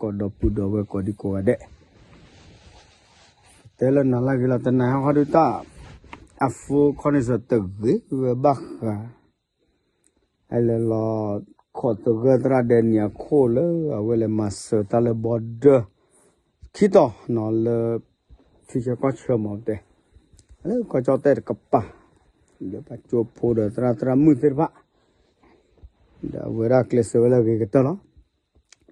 ပဒီပုၢ်ဒီဝဲၢ်ကိးဒံကိးဂၤဒဲး, တဲလၢနၤလၢအဂ့ၤလီၤ. တနၤဟီဒုးတၢ် အ phone connection တဂ့ၤဝဲဘၣ်ဃး, အလဲၤလီၤခိးသဂၢၢ်သရၣ်ဒဲနံၤအခိၣ်လၢအဝဲလဲၤမၤစၢၤတၢ်လၢ border ခံတီၤနီၤ လၢ ထံဆၢကီၢ်ဆၢမ့ၢ်တဲ, လၢကီၢ်ကၠီၣ်တဲၣ်တကပၤ, ဒီးပှၤကၠိဖိဒီးသရၣ်သရၣ်မုၣ်သ့ၣ်တဖၣ်, ဒီးအဝဲဒၣ်ကျဲးစၢးဝဲလၢအဂ့ၤကတၢၢ်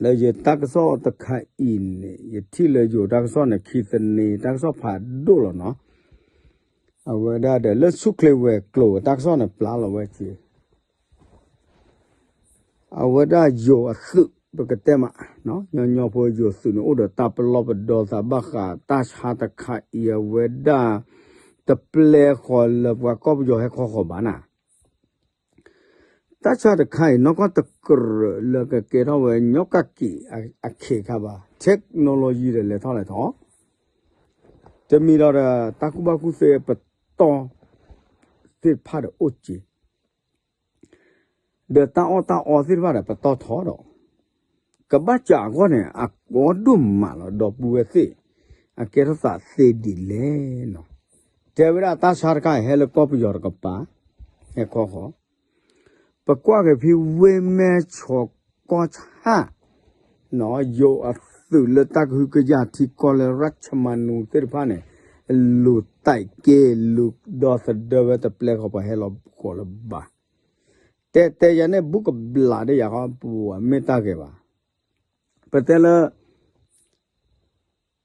လီၤ. ဒီးယတၢ်ကစီၣ်တခါအံၤန့ၣ် ယထံၣ်လၢယိၤတၢ်ကစီၣ်န့ၣ် ခံသန့ တၢ်ကစီၣ်ဖးဒိၣ်လီၤနီၤ. အဝဲဒၣ်ဒီးလၢဆူၣ်ချ့ဝဲၤကျိၤတၢ်ကစီၣ်န့ၣ် ပျၢ်လီၤဝဲက့ၤ အဝဲဒၣ်ယိၤအသုး ပကတဲမး, ညီညီဖိယိၤသုးန့ၣ် အိၣ်ဒီးတၢ်ပလီၢ်ပဒီသးဘၣ်ဃးတၢ်ဆါတခါအံၤ အဝဲဒၣ် တပျဲဃီၤလၢပှၤကီၢ်ပယီၤဟဲခီဃီၤဘၣ်နၤ. တၢ်ဆါတခါအံၤ နီၢ်ကီၢ်တကြၢးလၢကကဲထီၣ်ဝဲညီကၣ်က့ၤအခ့ခါဘၣ်, technology ဒီးလဲၤထီၣ်လဲၤထီၣ်, တမံၤဒီးတၢ်ကူၣ်ဘၣ်ကူၣ်သ့ပတီၢ်သ့ၣ်တဖၣ်ဒီးအိၣ်က့ၤ ဒီးတၢ်အီၣ်တၢ်အီသ့ၣ်တဖၣ်ဒီးပတီၢ်ထီၣ်ဒီး, ကဘၣ်စးအဂီၢ်န့ၣ် အကီဒိၣ်မးလီၤ ဒီပုၢ်ဝဲၢ်သ့ၣ်, အကဲထီၣ်သးသ့ဒ်လဲၣ်နီၤ. တဲဝဲဒၣ်တၢ်ဆါတခါအံၤ ဟဲလၢကီၢ်ပယီၤတကပၤ, ဟဲခီဃီၤ, ပကွၢ်က့ၤဖဲဝ့ၢ်မဲၢ်ဆီးကီၢ်ဆၣ် ယိၤအသုးလၢတၢ်ကဟုကယာ်ထံကီၢ်လၢ ရၢၣ်ချမၤနူသ့ၣ်တဖၣ်န့ၣ်, လူၤတၢ်က့ၤ လူၤဒီသဒၢဝဲတပျဲဃီၤ ပှၤဟဲလီၤဃီၤလၢၤဘၣ်. တဲတဲယၤန့ၣ် ဘူးကဘျးဒီးယၤဃီ ပမ့ၢ်တၢ်ဂဲၤဘၣ်. ပတဲလၢ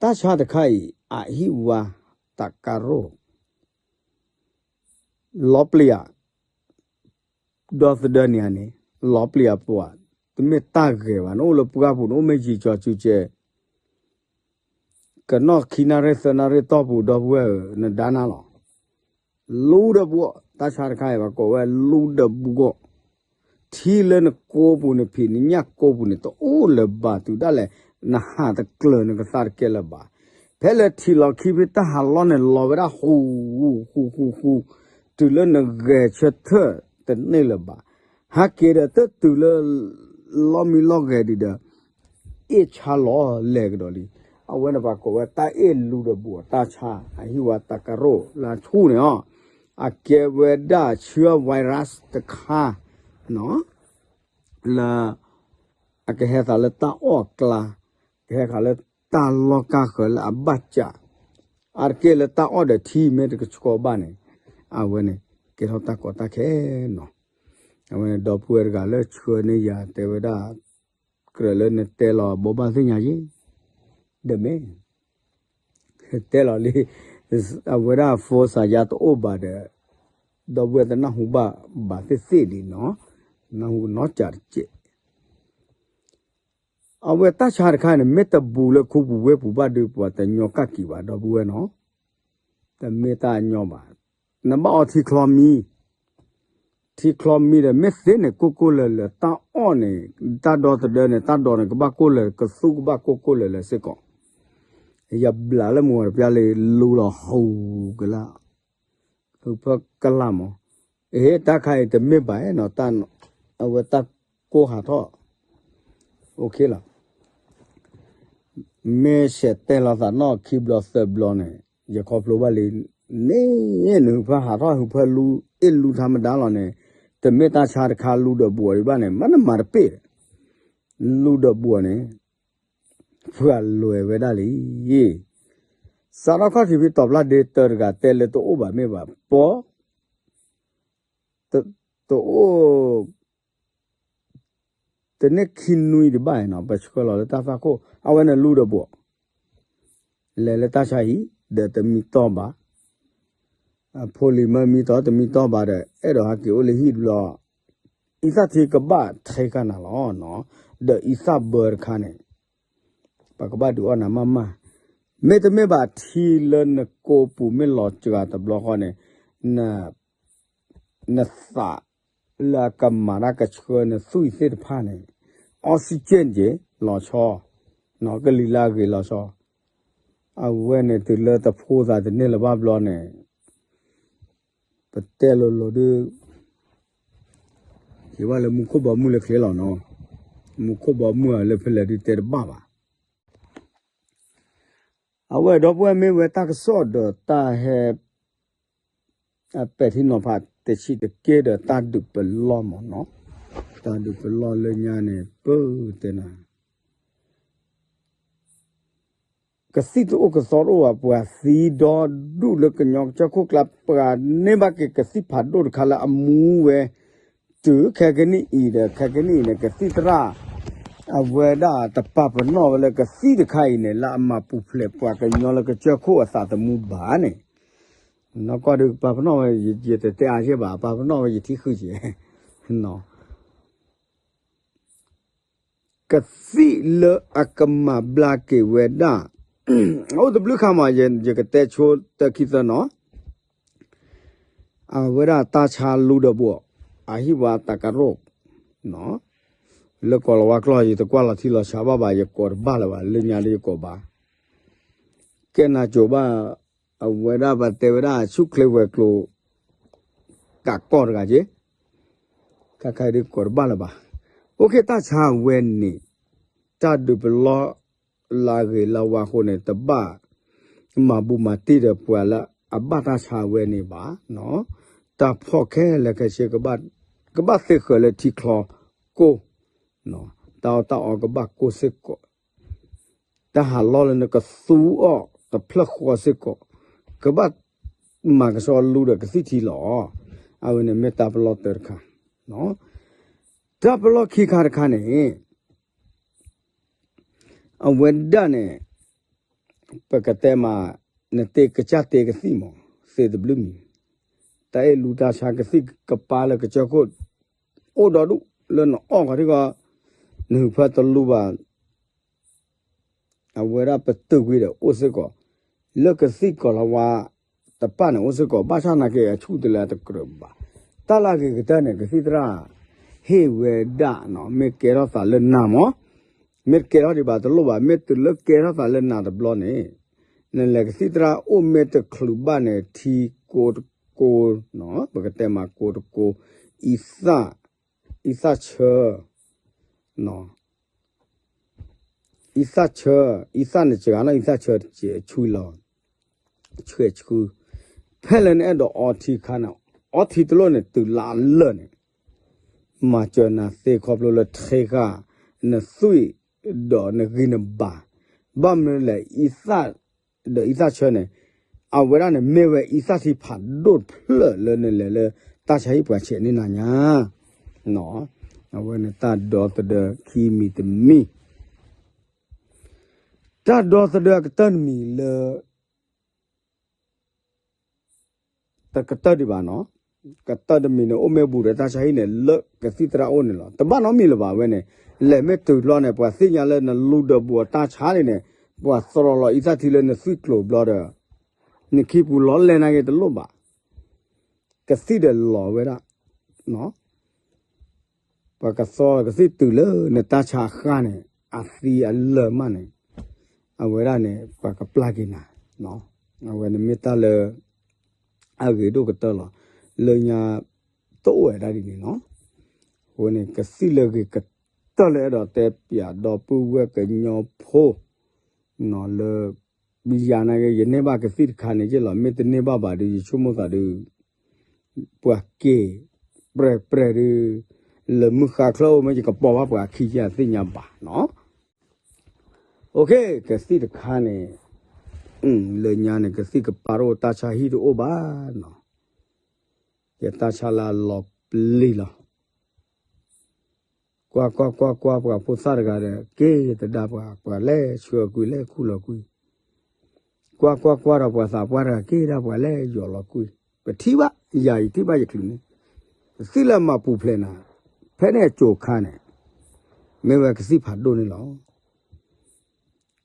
တၢ်ဆါတခါအံၤ အဟံၣ်ဝါ တၢ်ကါရိၣ် လီၤပျံၤယၤ ဒီသဒၢန့ၣ်န့ၣ် လီၤပျံၤယၤပှၤ, တမ့ၢ်တၢ်ဂဲၤဘၣ်. နအိၣ်လၢပှၢ်ပူၤ နအိၣ်မ့ၢ်ယံၤကၠီၤစုကဲး ကနီၣ်ခံနၣ်ရံၣ်သၢနၣ်ရံၣ်တီၢ်ပူၤ ဒီပုၢ်ဝဲၢ်ဧၢ နဒါနၤလီၤ. လူဒီးဘှီး တၢ်ဆါတခါအံၤ ပှၤကိးဝဲလူဒီးဘှီး, ထံလၢနကိးပူၤ နဖံးနညၣ်ကိးပူၤန့ၣ် တအိၣ်လၢၤဘၣ် တုၤဒၣ်လဲာ် နဟးတကျၢၤ နကသးတကဲလၢၤဘၣ်. ဖဲလၢထံၣ်လီၤခံဖဲတၢ်ဟးလီၢ်န့ၣ် လီၤဝဲဒၣ်ဃူ ဃူဃူဃူ, တုၤလၢနဂဲၤဆၢထၢၣ်တန့ၢ်လၢၤဘၣ်. ဟဲက့ၤဒီးတတုၤလၢ လီၢ်မံလီၢ်ဂဲၤဒံးဒီး အ့ၣ်ဆါလီၤလဲၤကဒီးလံ. အဝဲန့ၣ်ပှၤကိးဝဲတၢ်အ့ၣ်လူဒီးဘှီး တၢ်ဆါ အဟံၣ်ဝါတၢ်ကါရိၣ်လၢအဆူၣ်န့ၣ်လီၤ. အကဲဝဲဒၣ်ဆှၢ virus တခါ လၢ အကဟဲသးလၢတၢ်အီၣ်အကျါ, ကဟဲဃာ်လၢတၢ်လီၢ်ကါဃၢၤလၢအဘၣ်စး, အါတက့ၢ်လၢတၢ်အီၣ်ဒီးထံမ့ၢ်တကဆှီဘၣ်န့ၣ်, အဝဲန့ၣ် ကဲထီၣ်တၢ်ကီတၢ်ခဲနီၤ. အဝဲန့ၣ်ဒီပုၢ်ဝဲၢ်တဂၤလၢဆှၢန့ၢ်ယၤတဲဝဲဒၣ်, ကြၢးလၢနတဲလီၤဘိးဘၣ်သ့ၣ်ညါယ့ၣ်, ဒီးမ့ၢ် တဲလီၤလံ, အဝဲဒၣ် phone စးယါတအိၣ်ဘၣ်ဒီး, ဒီပုၢ်ဝဲၢ်တနၢ်ဟူဘၣ်ဘၣ်သ့ၣ်သ့ၣ်လံနီၤ, နၢ်ဟူနီတစဲးတကဲး. အဝဲတၢ်ဆါတခါန့ၣ် မ့ၢ်တဘူးလၢခူပူၤဝ့ၢ်ပူၤဘၣ်ဒီး ပှၤတညီကၣ်က့ၤဘၣ် ဒီပုၢ်ဝဲၢ်နီၤ, တမ့ၢ်တၢ်ညီဘၣ်. နဘၣ်အီထံချီမံ ထံချီမံဒီး မ့ၢ်သ့န့ၣ် ကိၢ်ကိၢ်လၢၤလၢၤ တၢ်အီၣ်န့ၣ် တၢ်ဒီသဒၢန့ၣ် တၢ်ဒီန့ၣ် ကဘၣ်ကိၢ်လၢၤ ကသူကဘၣ်ကိၢ်ကိၢ်လၢၤလၢၤစ့ၢ်ကီး. ယဘျးလၢမုၢ်ဝဲတပျၢ်လံ လူလီၤဟူကလာ်, ဟူဖၢကလာ်မး, အ့ တၢ်ခါအံၤတမ့ၢ်ဘၣ်နီၤ, အဝဲတၢ်ကိၢ်ဟးထီၣ်, အိၣ်ခ့လီၤ. မ့ၢ်ဆဲးတဲလီၤသးနီၣ်ခံဘျီသၢဘျီန့ၣ် ယခီဖျိဘၣ်လံ, န့ၣ် နဟူဖၢဟးထီၣ် ဟူဖၢလူ အ့ၣ်လူထါမဒါလီၤန့ၣ်, တမ့ၢ်တၢ်ဆါတခါလူဒီးဘှီးဒံးဘၣ်န့ၣ် မ့ၢ်နမၤတပ့ၢ်, လူဒီးဘှီးန့ၣ် ဖုအလွဲၢ်ဝဲဒၣ်လံ. စးထီၣ်ခီၣ်ထံးဖဲတီၤဖျါဒ့တၢတဂၤတဲလၢတအိၣ်ဘၣ်မ့ၢ်ဘၣ်, ပီ တအိၣ် တန့ၢ်ခံနွံဒံးဘၣ်နီၤ ပဆှၢလီၤလၢတၢ်သွၣ်ခိၣ် အဝဲန့ၣ်လူဒီးဘှီး, လဲၤလၢတၢ်ဆါဟံၣ် ဒီးတမံတီၢ်ဘၣ်, အဖိလံၤမၢမံတီၢ်တမံတီၢ်ဘၣ်ဒီး အဲၣ်ဒိးဟးက့ၤအိၣ်လၢဟံၣ်တဘျီ, အံသၣ်ထံကဘၣ်ထဲကနၤလီၤ, ဒီးအံသၣ်ဘၢတခါန့ၣ် ပကဘၣ်ဒုးအီၣ်နၤမးမး, မ့တမ့ၢ်ဘၣ်ထံလၢနကိးပူၤမ့ၢ်လီၤစှၤတဘျီဃီန့ၣ်, နသးလၢအကမၤတၢ်ကဆှၢနသွံၣ်သ့ၣ်တဖၣ်န့ၣ်, oxygen က့ၤလီၤဆီ, နီၢ်ကလံၤလၢအဂ့ၤလီၤဆီ, အဝဲန့ၣ်တုၤလၢတဖိသးတန့ၢ်လၢၤဘၣ်ဘျီန့ၣ် ပတဲလိၤလိၤဒုး ဟ့ၣ်ဘၣ်လၢမူခိၣ်ဘီမုၢ်လၢချ့လီၤနီၤ, မူခိၣ်ဘီမုၢ်လၢဖဲလဲၣ်ဒုးတဲတဘၣ်ဘၣ်, အဝဲဒီပုၢ်ဝဲၢ်မ့ၢ်ဝဲတၢ်ကစီၣ်ဒီးတၢ်ဟဲ အပဲာ်ထံနီၤဖးတဆံးတက့ၢ်ဒီးတၢ်ဒုးပလီၢ်မးနီၤ, တၢ်ဒုးပလီၢ်လၢညါန့ၣ် ပတဲနၤ ကသံၣ်တအိၣ်ကသီတအိၣ်ဘၣ် ပှၤသံဒီဒူၣ်လၢကညီကစၢၢ်ခိၣ်ကျါ ပှၤန့ၢ်ဘၣ်က့ၤကသံၣ်ဖးဒိၣ်တခါလၢအမူဝဲ တုၤခဲကနံၣ်အံၤဒီး ခဲကနံၣ်အံၤန့ၣ် ကသံၣ်သရၣ် အဝဲဒၣ်တပာ်ပနီၣ်ဝဲလၢကသံၣ်တခါအံၤန့ၣ် လၢအမၤပူၤဖျဲးပှၤကညီလၢကစၢၢ်ခိၣ်အသးသမူဘၣ်န့ၣ်, နီၢ်ကီၢ်ဒုးပာ်ပနီၣ်ဝဲ ယတတဲအါယဲၢ်ဘၣ် ပာ်ပနီၣ်ဝဲယထံဃုာ်က့ၤ ကသံၣ်လၢအကမၤဘျါက့ၤဝဲဒၣ် အိၣ်တဘျုးခါမး ယကတဲဆိတၢ်ခံသၢနီၤ, အဝဲဒၣ်တၢ်ဆါလူဒီးဘိး အဟံၣ်ဝါတၢ်ကရိၣ် လၢကိးလၤဝါကျိာ် ယတကွၢ်လီၤထံလီၤဆးဘၣ်ဘၣ် ယကိးတဘၣ်လၢၤဘၣ် လၢညါဒီးယကိးဘၣ် ကဲနၤကိၤဘၣ် အဝဲဒၣ်ပတဲဝဲဒၣ်ဆူၣ်ချ့ဝဲၤကျိၤ ကးကီၢ်တဂၤက့ၤ ခါခါဒုးကိးတဘၣ်လၢၤဘၣ်. အိၣ်ခ့တၢ်ဆါဝဲန့ၣ် တၢ်ဒုးပလီၢ်လၢအဂ့ၤလၢဝါအဃိန့ၣ် တဘၣ်မၤဘူးမၤတံၢ်ဒီးပှၤလၢအဘၣ်တၢ်ဆါဝဲန့ၣ်ဘၣ်. တၢ်ဖီၣ်ခဲလၢာ်ခဲဆ့ ကဘၣ်သ့ၣ်ဃၢၤလၢထံချီကိၢ်, တၢ်အီၣ်တၢ်အီကဘၣ်ကိၢ်စ့ၢ်ကီး တၢ်ဟးလီၢ်လၢနကသူအီၤတဖျၢၣ်ဃီစ့ၢ်ကီး ကဘၣ်မၤကဆှီလူဒီးကသံၣ်ထံလီၤ. အဝဲန့ၣ်မ့ၢ်တၢ်ပလီၢ်တၢတခါ, တၢ်ပလီၢ်ခံခါတခါန့ၣ် အဝဲဒၣ်န့ၣ် ပကတဲမး နတ့ကစၢ်တ့ကသံၣ်မး သ့တဘျုးမံၤ တၢ်အ့ၣ်လူတၢ်ဆါကသံၣ်ကပၤလၢကစၢၢ်ခိၣ် အိၣ်ဒီဒူၣ်လၢနအီၣ်ခီထံကီ နဟုးဖၢတလူဘၣ် အဝဲဒၣ်ပတုာ်ကွံာ်ဒီးအိၣ်စ့ၢ်ကီး လၢကသံၣ်ကီၤလၤဝါတဖၣ်န့ၣ်အိၣ်စ့ၢ်ကီး ဘၣ်ဆၣ်နာ်က့အဆူၣ်တလဲအတကြၢးဘၣ်. တၢ်လၢအဂ့ၤကတၢၢ်န့ၣ် ကသံၣ်သရၣ်ဟ့ၣ်ဝဲဒၣ် မ့ၢ်ကဲထီၣ်သးလၢနၤမး မ့ၢ်တကဲထီၣ်ဒံးဘၣ်တလိၣ်ဘၣ် မ့ၢ်တုၤလၢကဲထီၣ်သးလၢနၤတဘျီန့ၣ် နလဲၤကသံၣ်သရၣ်အိၣ်မ့ၢ်တချုးဘၣ်န့ၣ် ထံကိကိ ပကတဲမးကိတကိ အံသၣ် အံသၣ်ဆၢ အံသၣ်ဆၢ အံသၣ်နစှၤနီၣ်အံသၣ်ဆၢတစဲးဆှံလီၤ ဆှဲးဆှူ ဖဲလၢနအဲၣ်ဒိးအီထံခါန့ၣ် အီထံတလိၣ်န့ၣ် တုၤလၢအလၢာ်န့ၣ် မၤစၢၤနၤသ့ခီဖျိလၢထံဃာ် နသွံၣ်ဒီးနဂံၢ်နဘါ ဘၣ်မနုၤလဲၣ် အံသၣ် ဒီးအံသၣ်ဆၢန့ၣ် အဝဲဒၣ်န့ၣ် မ့ၢ်ဝဲအံသၣ်ထံဖးဒိၣ်တဖျၢၣ်လၢနလဲၤလၢ တၢ်ဆါဟံၣ်ပှၤဆဲးန့ၢ်နၤညါ အဝဲန့ၣ်တၢ်ဒီသဒၢခံမံၤတမံၤ တၢ်ဒီသဒၢအကတၢၢ်တမံၤလၢ တကတၢၢ်ဒံးဘၣ်နီၤ, ကတၢၢ်တမံၤန့ၣ် အိၣ်မ့ၢ်ဘူးဒီးတၢ်ဆါဟံၣ်န့ၣ် လၢကသံၣ်သရၣ်အိၣ်န့ၣ်လီၤ. တဘၣ်နီတမံၤလၢၤဘၣ်ဝဲန့ၣ်, လဲၤမ့ၢ်တုၤဘျီန့ၣ် ပှၤသ့ၣ်ညါလၢနလူဒီးဘူးအီၤတၢ်ဆါန့ၣ်န့ၣ်, ပှၤသရီလီၤအံသၣ်ထံလၢနသွံၣ်ကျိၤဘျီဒီး နခံပူၤလီၤလဲၢ်နာ်က့တလိၣ်ဘၣ်. ကသံၣ်ဒီးလီၤဝဲဒၣ် ပှၤကသီကသံၣ်တုၤလၢနတၢ်ဆါဃၢ်န့ၣ် အသံအလၢာ်မးန့ၣ်, အဝဲဒၣ်န့ၣ် ပှၤကပျၢ်က့ၤနၤ, အဝဲန့ၣ်မ့ၢ်တၢ်လၢ အဂ့ၤဒိၣ်ကတၢၢ်လီၤ. လၢညါတအိၣ်ဝဲဒၣ်ဒ်န့ၣ်နီၤ, အဃိန့ၣ် ကသံၣ်လၢဂ့ၤကတၢၢ်လၢအဲၣ်ဒိးတဲပၠးဒီပုၢ်ဝဲၢ်ကညီဖိ လၢ ယၤနာ်က့ ယန့ၢ်ဘၣ်ကသံၣ်တခါန့ၣ်ယ့ၢ်လီၤ, မ့ၢ်တန့ၢ်ဘၣ်ဘၣ်ဒီး ယဆိကမိၣ်သးဒီး ပှၤက့ၤ ပြဲၢ်ပြဲၢ်ဒီး လၢမုၢ်ဃါချၢအိၣ်မ့ၢ်ယကပိာ်ဘၣ်ပှၤခံယသ့ၣ်ညါဘၣ်နီၤ. အိၣ်ခ့ ကသံၣ်တခါန့ၣ် လၢညါန့ၣ် ကသံၣ်ကပၤတအိၣ် တၢ်ဆါဟံၣ်တအိၣ်ဘၣ်နီၤ, ယတၢ်ဆါလၢအလီၤပျံၤလီၤ. ကွၢ်ကွၢ်ကွၢ်ကွၢ် ပှၤဖိသၣ်တဂၤဒီး က့ၤတဒါပှၤ ပှၤလဲၤဆှၢကွံာ်လဲၤခူၣ်လီၤကွံာ်, ကွၢ်ကွၢ်ကွၢ်ဒီးပှၤသးပှၢ်တဂၤ က့ၤဒၣ်ပှၤလဲၤယီၤလီၤကွံာ်, ပထံၣ်ဘၣ် ယၤယထံၣ်ဘၣ်ယချုးန့ၣ်, ကသံၣ်လၢမၤပူၤဖျဲးနၤ ဖဲန့ၣ်အကၠိၤခါန့ၣ် မ့ၢ်ဝဲကသံၣ်ဖးဒိၣ်န့ၣ်လီၤ.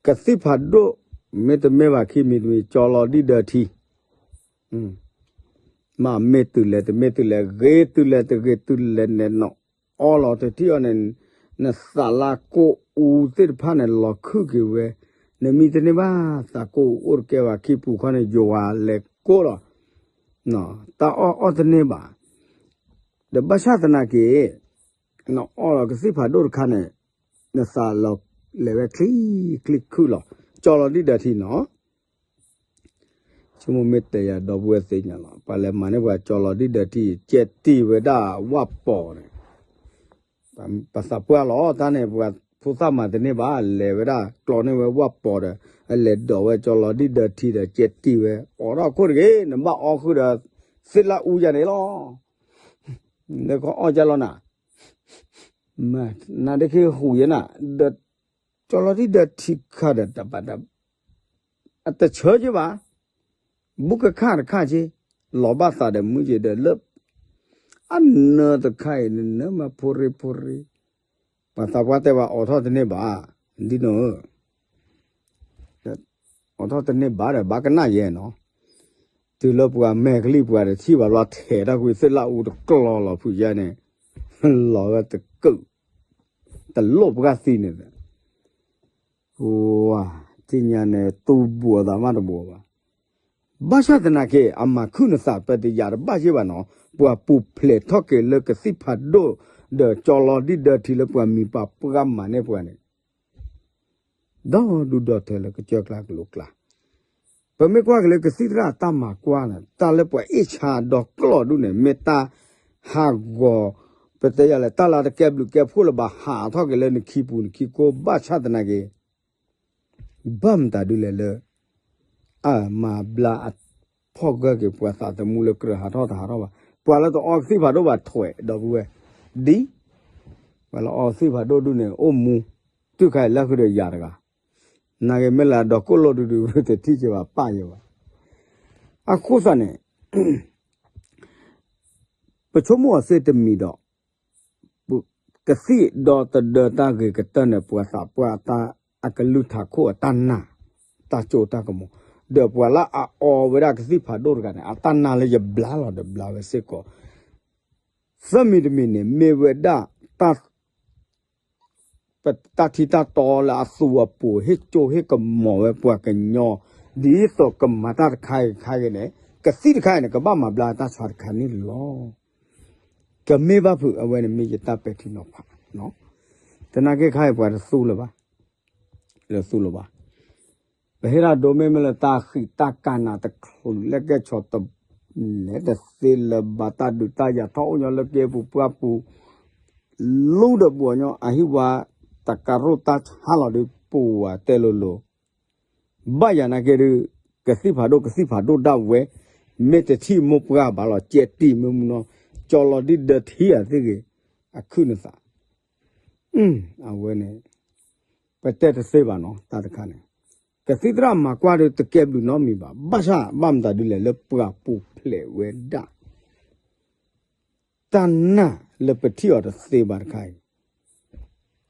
ကသံၣ်ဖးဒိၣ် မ့တမ့ၢ်ဘၣ်ခံမံၤတမံၤ ကၠီလီၤဒံၣ်ဒၢထံ မ့ၢ်မ့ၢ်တုၤလဲၣ်တမ့ၢ်တုၤလဲၣ် ဂ့ၤတုၤလဲၣ်တဂ့ၤတုၤလဲၣ်န့ၣ် နအီလီၤတထံၣ်အီၤန့ၣ် နသးလၢကိၣ်အူသ့ၣ်တဖၣ်န့ၣ် လီၤခုၣ်က့ၤဝဲ, နမံတန့ၢ်ဘၣ် သးကိၣ်အူအိၣ်တကဲဘၣ် ခံပူၤခီန့ၣ် ယွၤလဲၤကိၣ်လီၤ. တၢ်အီၣ်အီၣ်တန့ၢ်ဘၣ် ဒီးဘၣ်ဆၣ်သနာ်က့ နအီလီၤကသံၣ်ဖးဒိၣ်တခါန့ၣ် နသးလီၤလဲၤဝဲချံချံခုၣ်လီၤ ကၠီလီၤဒံၣ်ဒၢထံနီၤ ဆိကမိၣ်မ့ၢ်တဲယၤဒီပုၢ်ဝဲၢ်သ့ၣ်ညါလီၤ. ပှၤလဲၤမၤန့ၢ်ပှၤကၠီလီၤဒံၣ်ဒၢထံ ကဲတံၢ်ဝဲဒၣ်ဝၣ်ပီၤန့ၣ် ပသးပှၢ်လီၤ တၢ်န့ၣ် ပှၤဖိသၣ်မၤတန့ၢ်ဘၣ် လဲၤဝဲဒၣ်ကျီန့ၢ်ဝဲဝၣ်ပီၤဒီး အလဲၤဒိးဝဲကၠီလီၤဒံၣ်ဒၢထံဒီး ကဲတံၢ်ဝဲ အိးထီၣ်ခိၣ်တဂ့ၤ နဘၣ်အီဃုာ်ဒီး သ့ၣ်လၣ်အူယၤန့ၣ်လီၤ. လၢကအီၣ်ကၠီလီၤနၤ နဒ့ခံဟူးယဲနၤ ဒီး ကၠီလီၤဒံၣ်ဒၢထံခါဒီး တဘၣ် အတဆၢက့ဘၣ် ဘူးကခၣ်တခၣ်က့ လီၤဘၣ်သးဒီးမုၢ်က့ဒီးလၢ အနၢတခါအံၤ နနၢမၤဖိရ့ဖိရ့ ပှၤသးပှၢ်တဲဘၣ်အိးထီၣ်တန့ၢ်ဘၣ် ဒ်နီၤဧၢ အိးထီၣ်တန့ၢ်ဘၣ်ဒီး ဘၣ်ကနၣ်ယဲနီၤ တုၤလၢပှၤမဲာ်ကလံၣ်ပှၤတထံၣ်ဘၣ်လီၤ ထဲးတၢ်ကွံာ်သ့ၣ်လၣ်အူတကျီလီၤဖုးယဲန့ၣ် လီၤဝဲတကုာ် တလိၣ်ပှၢ်သံန့ၣ် ဝါ ထံၣ်ညါန့ၣ် တူၢ်ဘှီးသးမးတဘှီးဘၣ်. ဘၣ်ဆၣ်သနာ်က့ အမၤခုၣ်နသးပတယၤတဘၣ်ယ့ၢ်ဘၣ်နီၤ ပှၤပူၤဖျဲးထီၣ်က့ၤလၢကသံၣ်ဖးဒိၣ် ဒီးကၠီလီၤဒံၣ်ဒၢထံလၢပှၤမံၤပှၤပှၢ်မၤန့ၢ်ပှၤန့ၣ် ဒီဒူၣ်ဒီထၢလၢကစၢၢ်ကျါကလိၤကျါ ပမ့ၢ်ကွၢ်က့ၤလၢကသံၣ်သရၣ်တၢ်မၤကွၢ်န့ၣ် တၢ်လၢပှၤအ့ၣ်ဆါဒီကျီၢ်ဒူၣ်န့ၣ် မ့ၢ်တၢ်ဟးဂီၤ ပတဲယၤလဲၣ် တၢ်လၢတကဲဘျုးကဲဖှိၣ်လၢၤဘၣ် ဟးထီၣ်က့ၤလၢနခံပူၤနခံကိ ဘၣ်ဆၣ်သနာ်က့ ဘၣ်မတၤဒုလဲၣ်လၢ အမၤဘျါအဖီၣ်ဂၢၢ်က့ၤပှၤသးသမူလၢကြၢးဟးထီၣ်တဟးထီၣ်ဘၣ် ပှၤလၢတအီကသံၣ်ဖးဒိၣ်ဘၣ်ထွဲးဒီပုၢ်ဝဲၢ် ဒ် ပှၤလၢအီကသံၣ်ဖးဒိၣ်ဒူၣ်န့ၣ် အိၣ်မူ တုၤခါအံၤလၢဃုာ်ဒီးယၤတဂၤ နာ်က့မ့ၢ်လၢဒီကိၣ်လိၣ်ဒူဒူတထံၣ်က့ၤဘၣ်ပၢ်ယဲဘၣ် အဃိသတးန့ၣ် ပဆိကမိၣ်အီၤသ့ၣ်တမံၤဒီး ကသံၣ်ဒီတဒၢတၢ်ဂ့ၤကတၢၢ်န့ၣ် ပှၤသးပှၢ်အကလုၢ်ထးခိၣ်အတၢ်နာ် တၢ်စိတၢ်ကမီၤ ဒီးပှၤလၢအအီဝဲဒၣ်ကသံၣ်ဖးဒိၣ်တဂၤန့ၣ် အတၢ်နာ်လၢယဘျါလီၤဒီးဘျါဝဲစ့ၢ်ကီး သၢမံၤတမံၤန့ၣ် မ့ၢ်ဝဲဒၣ် ပတၢ်ထံတၢ်တီလၢအသူအပူၤ ဟ့ၣ်ကၠိဟ့ၣ်ကမီၤဝဲပှၤကညီ ဒ်သိးကမၤတၢ်တခါဂ့ၤတခါဂ့ၤန့ၣ် ကသံၣ်တခါအံၤန့ၣ် ကဘၣ်မၤဘျါတၢ်ဆါတခါန့ၣ်လီၤ. ကမ့ၢ်ဘၣ်ဖုးအဝဲန့ၣ်မ့ၢ်ယတၢ်ပဲာ်ထံနီၤဖး သနာ်က့ခါအံၤပှၤတသူလၢၤဘၣ် လၢသူလၢၤဘၣ် ပဟ့ၣ်တၢ်ဒိမ့ၢ်မ့ၢ်လၢတၢ်ဃံးတၢ်ကၢ်နးတချုးလဲၣ်ကဲဆီၣ်တ လဲၤတသ့လၢၤဘၣ် တၢ်ဒုးတၢ်ယၤထီၣ်အိၣ်ညီလၢက့ပူၤပှၢ်ပူၤ လူဒီးဘှီးညီအဟံၣ်ဝါ တကးရိၣ်တၢ်ဆါလီၤဒုးပူၤဝဲတဲလိၤလိၤ ဘၣ်ယၤနာ်က့ဒုး ကသံၣ်ဖးဒိၣ်ကသံၣ်ဖးဒိၣ်ဒၣ်ဝဲ မ့ၢ်တထံၣ်မိၢ်ပှၢ်ဘၣ်လီၤ ကဲတံၢ်မ့ၢ်မူနီၤ ကၠီလီၤဒံၣ်ဒၢထံအသ့ၣ်ဂ့ၤ အခုၣ်နသး အဝဲန့ၣ် ပတဲတသ့ဘၣ်နီၤ တၢ်တခါန့ၣ် ကသံၣ်သရၣ်မၤကွၢ်ဒီးတကဲဘျုးနီတမံၤဘၣ် ဘၣ်ဆၣ်ဘၣ်မတၤဒ်လဲၣ်လၢပှၤပူၤဖျဲးဝဲဒၣ် တၢ်နာ်လၢပထံၣ်အီၤတသ့ဘၣ်တခါအံၤ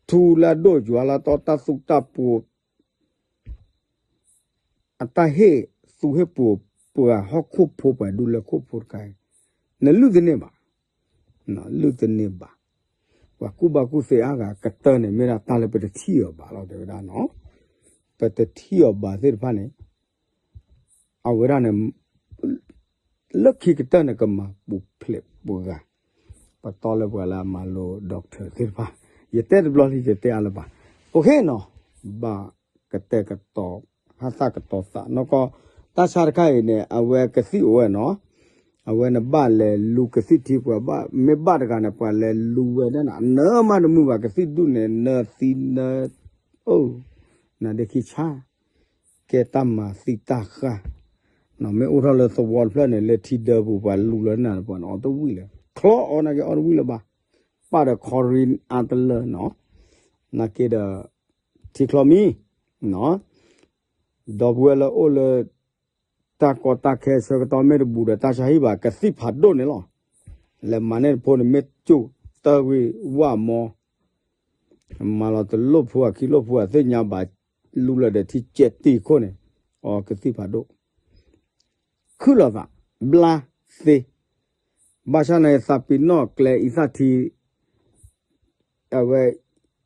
ထူလၢအဒိၣ်ယွၤလၢအတီ တၢ်သူတၢ်ပှိၤ အတၢ်ဟ့ၣ်သူဟ့ၣ်ပှိၤ ပှၤဟီၣ်ခိၣ်ဖိပှၤဒူလၢခိၣ်ဖိတခါအံၤ နလုၢ်တန့ၢ်ဘၣ် လုၢ်တန့ၢ်ဘၣ် ပှၤကူၣ်ဘၣ်ကူၣ်သ့အါဂၤကတၢၢ်န့ၣ် မ့ၢ်ဒၣ်တၢ်လၢပတထံၣ်အီၤဘၣ်လီၤ တဲဝဲဒၣ်နီၤ ပတထံၣ်အီၤဘၣ်သ့ၣ်တဖၣ်န့ၣ် အဝဲဒၣ်န့ၣ် လၢခံကတၢၢ်န့ၣ် ကမၤပူၤဖျဲးပှၤဂၤ ပတီလၢပှၤလၢအမၤလိ doctor သ့ၣ်တဖၣ် ယတဲတဘျီလံ ယတဲအါလၢၤဘၣ် okay နီၤ ဘၣ်ကတဲာ်ကတီၤ ဟးသၣ်ကတီၤသးနီၢ်ကီၢ် တၢ်ဆါတခါအံၤန့ၣ် အဝဲကသံၣ်အိၣ်ဝဲနီၤ အဝဲန့ၣ်ဘၣ်လဲၤလူကသံၣ်ထံပှၤဘၣ် မ့ၢ်ဘၣ်တဂၤန့ၣ် ပှၤလဲၤလူဝဲဒၣ်န့ၣ် အနၢမးတမုာ်ဘၣ် ကသံၣ်ဒူၣ်န့ၣ် နၢသံနၢ အိၣ် နဒ့ခံဆါ ကဲတၢ်မၤသံတၢ်ဃၢ် မ့ၢ်အိၣ်ထီၣ်လၢသဝီတဖျၢၣ်န့ၣ် လၢထံဒၢပူၤ ပှၤလူလၢနၤတပှၤန့ၣ် အီၣ်တဝံၣ်လၢ ချီအီၣ်နာ်က့အီၣ်တဝံၣ်လၢၤဘၣ် ပၣ်ဒီး chlorine အါတလၢနီၤ နာ်က့ဒီး ထံချီမံ ဒီပုၢ်ဝဲၢ်လၢအိၣ်လၢ တၢ်ကီတၢ်ခဲဆၢကတီၢ်မ့ၢ်တဘူးဒီး တၢ်ဆါဟံၣ်ဘၣ် ကသံၣ်ဖးဒိၣ်န့ၣ်လီၤ. လဲၤမၤန့ၢ်တဖိန့ၣ် မ့ၢ်ကၠိၣ်တၢ်ဝံၤဝၣ်မီ မၤလီၤတလိၣ်ဖိအခံလိၣ်ဖိအသ့ၣ်ညါဘၣ် လူလၢာ်ဒီးထံကဲးတံၢ်ခိၣ်န့ၣ် အီကသံၣ်ဖးဒိၣ် ခုၣ်လီၤသး ဘျါသ့ ဘၣ်ဆၣ်န့ၣ် သးပ့ၤနီၣ်ကျဲအံသၣ်ထံ အဝဲ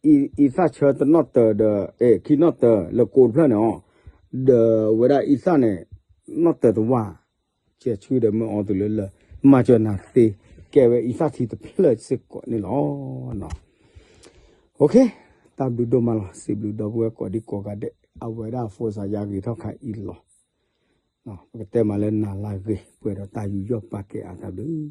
အံသၣ်ဆၢတနီၣ်တၢၤဒီး အဲ ခံနီၣ်တၢၤလၢကိးတဖျၢၣ်န့ၣ်အီၤ ဒီးအဝဲဒၣ်အံသၣ်န့ၣ် နီၣ်တၢၤတဝၢ် ကဲဆှံဒီးမ့ၢ်အီသုလၢလၢ မၤစၢၤနၤသ့ ကဲဝဲအံသၣ်ထံတဖျၢၣ်စ့ၢ်ကီးန့ၣ်လီၤ. တၢ်ဘျုးဒိၣ်မးလီၤ စံးဘျုးဒီပုၢ်ဝဲၢ်ကိးဒံကိးဂၤဒဲး အဝဲဒၣ်ဖိစါယါဂ့ၤထီၣ်ခါအံၤလီၤ. ပကတဲမးလၢနၤလၢအဂ့ၤ ပှဲၤဒီးတၢ်ယူးယီၣ်ပာ်ကဲအါတၢ်ဘျုး